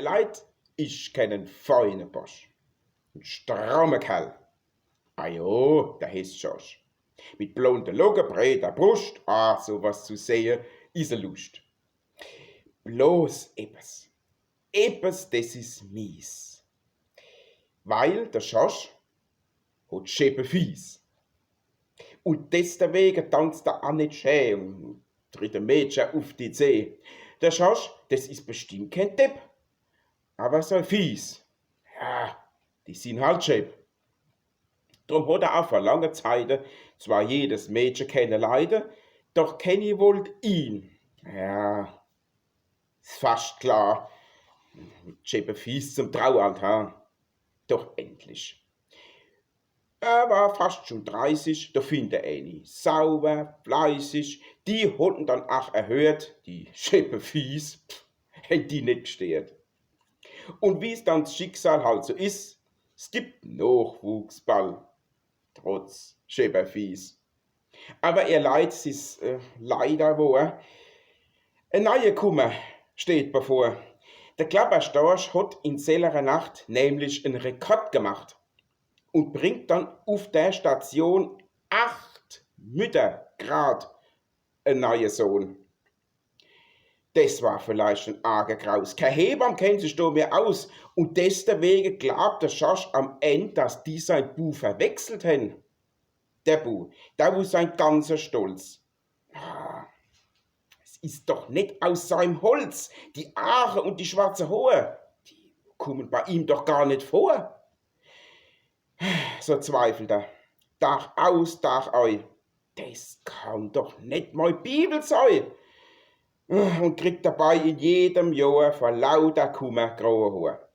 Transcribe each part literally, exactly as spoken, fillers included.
Leit, ich kenn en feine Borsch. En stramme Kerl. Ah jo, der heeßt Schorsch. Mit blonde Locke, breeder Bruscht, ah, so was zu sehe, is e Luscht. Bloß eppes, eppes, des is mies. Weil der Schorsch hot scheppe Fieß. Un deswege tanzt er aa net schä un tritt de Mädche uf die Zeh. Der Schorsch, des is bestimmt keen Depp, awwer sei Fieß, ja, die sin halt schepp. Drum hot er aa vor lange Zeite zwar jedes Mädche kenne leide, doch kenni wollt ihn. Ja, is fascht klar. Mit scheppe Fieß zum Traualtar. Doch endlich. Er war fascht schun dreißig, do find er ääni sauwer, fleißig, die hot en dann aa erhört, die scheppe Fieß, pff, hänn die net gestört. Un wie's dann s Schicksal halt so is, s gibt Nochwuchs ball, trotz scheppe Fieß. Awwer ihr Leit, s is, äh, leider wohr, e neie Kummer steht bevor. Der Klapperstorch hot in sellerer Nacht nämlich en Rekord gemacht un bringt dann uf der Station acht Mütter grad en neie Sohn. Des war vielleicht en arge Graus. Kee Hebamm kennt sich do mehr aus. Un deswege glaubt der Schorsch am End, dass die sein Bu verwechselt hänn. Der Bu, der, wo sein ganzer Stolz. Ah, s is doch net aus seim Holz. Die Aache un die schwarze Hoor, die kummen bei ihm doch gar net vor. So zweifelt er, Dag aus, Dag ei. Des kann doch net mei Biwel sei. Un kriegt dabei in jedem Johr vor lauter Kummer groe Hoor.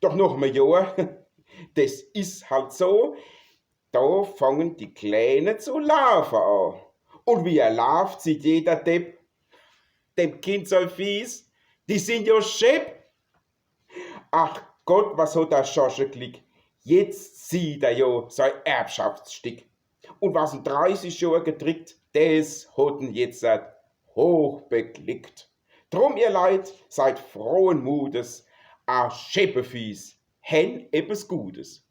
Doch noch em Johr, des is halt so, do fangen die Kläne zu laafe aa. Un wie er laaft, sieht jeder Depp, dem Kind sei Fieß, die sin jo schepp. Ach Gott, was hot der Schorsch e Glick. Jetzt sieht er jo sei Erbschaftsstick. Un was en dreißig Johr gedrickt, des hot en jetzert hochbeglickt. Drum, ihr Leit, seid frohen Mutes, aa scheppe Fieß hänn eppes Gutes.